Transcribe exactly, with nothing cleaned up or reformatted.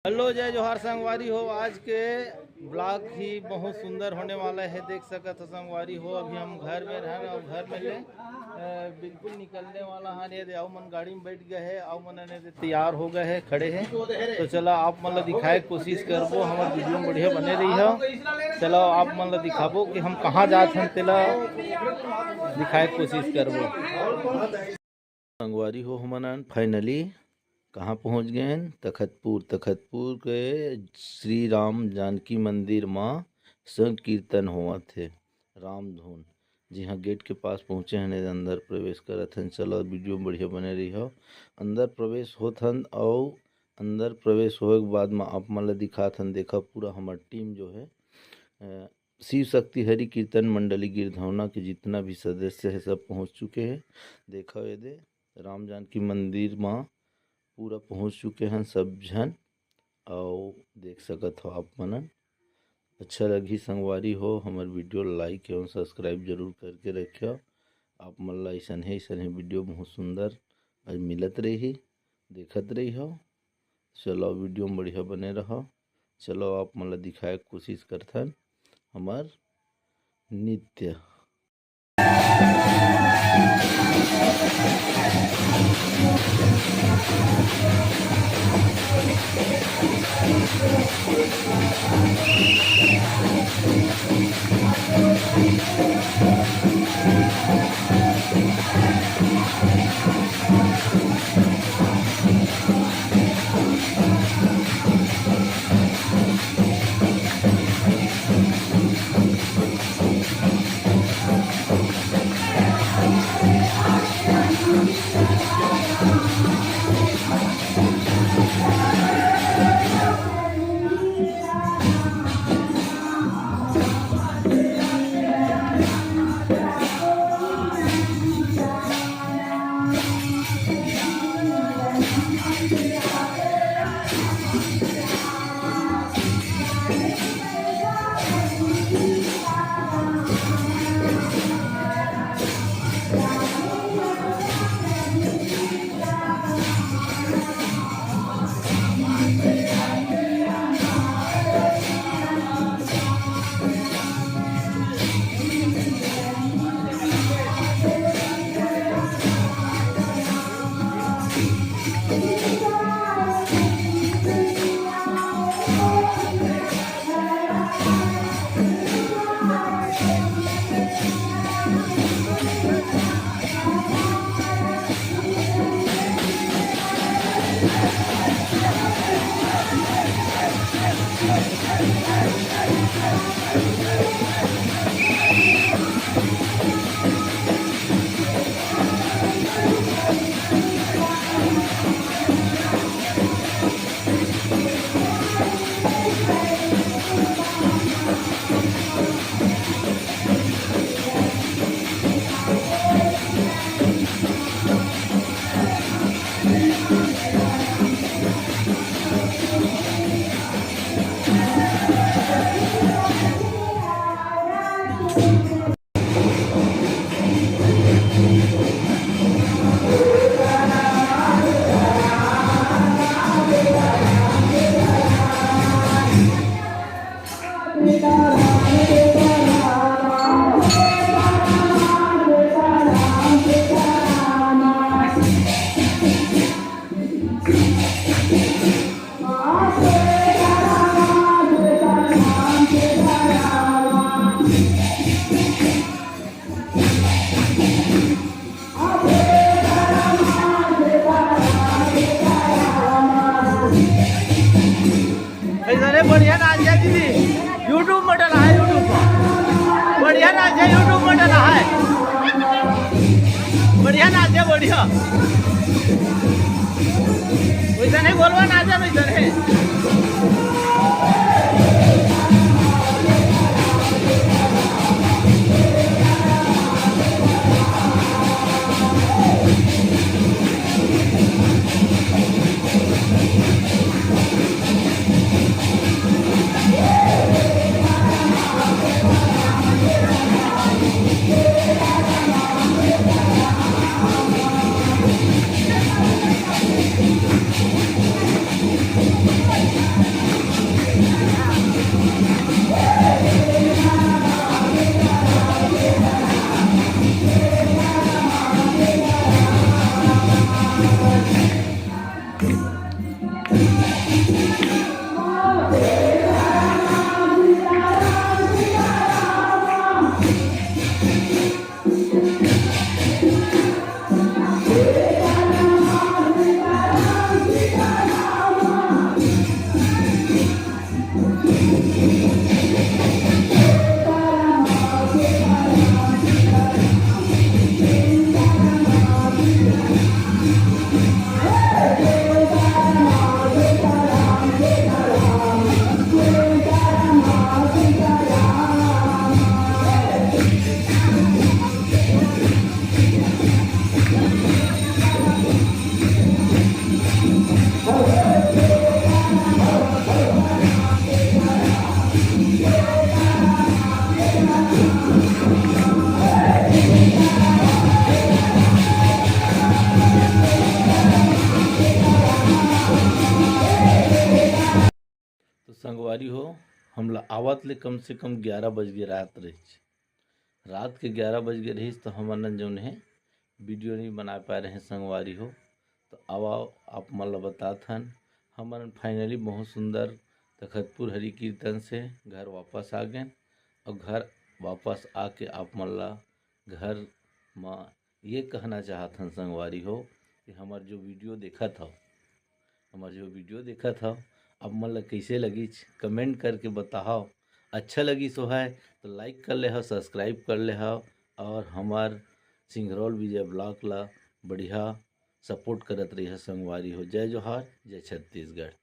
Hello, जय जोहार संगवारी हो। आज के ब्लॉग ही बहुत सुंदर होने वाला है। देख सकत हो संगवारी हो, अभी हम घर में रहन और घर में ले, अ, बिल्कुल निकलने वाला हन। ये दे, अउ मन गाड़ी में बैठ गए हैं, अउ मन ने दे तैयार हो गए हैं, खड़े हैं। तो चला आप मन ला दिखाए के कोशिश करबो, हमर वीडियो में बढ़िया बने रही हो। चलो आप मन ला दिखाबो कि हम कहाँ जात हन, तेला दिखाए के कोशिश करबो। संगवारी हो, हमन फाइनली कहाँ पहुँच गए हन? तखतपुर। तखतपुर के श्री राम जानकी मंदिर म संकीर्तन होवत हे, राम धुन। जी हाँ, गेट के पास पहुँचे हन, अंदर प्रवेश करत हन। चलो वीडियो में बढ़िया बने रही हो। अंदर प्रवेश होत हन अउ अंदर प्रवेश होए के बाद म आप मन ला दिखात हन। देखा पूरा हमर टीम जो है, अ, शिव शक्ति हरि कीर्तन मंडली गिरधौना के जितना भी सदस्य है सब पहुँच चुके हैं। देखा ये दे राम जानकी मंदिर म पूरा पहुँच चुके हैं सब झन। अउ देख सकत हो आप मन, अच्छा लगही संगवारी हो, हमर वीडियो like एवं subscribe जरूर करके रखियो। आप मन ला ऐसन ही, ऐसन ही वीडियो बहुत सुंदर आज मिलत रही, देखत रही हो। चलो वीडियो में बढ़िया बने रहो। चलो आप मन ला दिखाए के कोशिश करथन हमर नृत्य। अरे बढ़िया नाच है दीदी, YouTube में डला है, YouTube पर बढ़िया नाच है, YouTube में डला है, बढ़िया नाच है, बढ़िया। वैसा नहीं बोलवा नाच है, वैसा नहीं। तो संगवारी हो, हमला आवत ले कम से कम ग्यारह बज गे रात रहिस। रात के ग्यारह बज गे रहिस, तो हमन जौन हे वीडियो नहीं बना पाए रहे संगवारी हो। तो आवा, आप मन ला बतात हन, हमन finally बहुत सुंदर तखतपुर हरि कीर्तन से घर वापस आ गेन। और घर वापस आके आप मन ला घर म ये कहना चाहत हन संगवारी हो कि हमर जो वीडियो देखत हव, हमर जो वीडियो देखत हव, आप मन ला कइसे लगिस, कमेंट करके बताहव। अच्छा लगिस होहय तो लाइक कर लेहव, सब्सक्राइब कर लेहव, और हमर सिंगरौल विजय ब्लॉग ला बढ़िया सपोर्ट करत रहिहव संगवारी हो। जय जोहार, जय छत्तीसगढ़।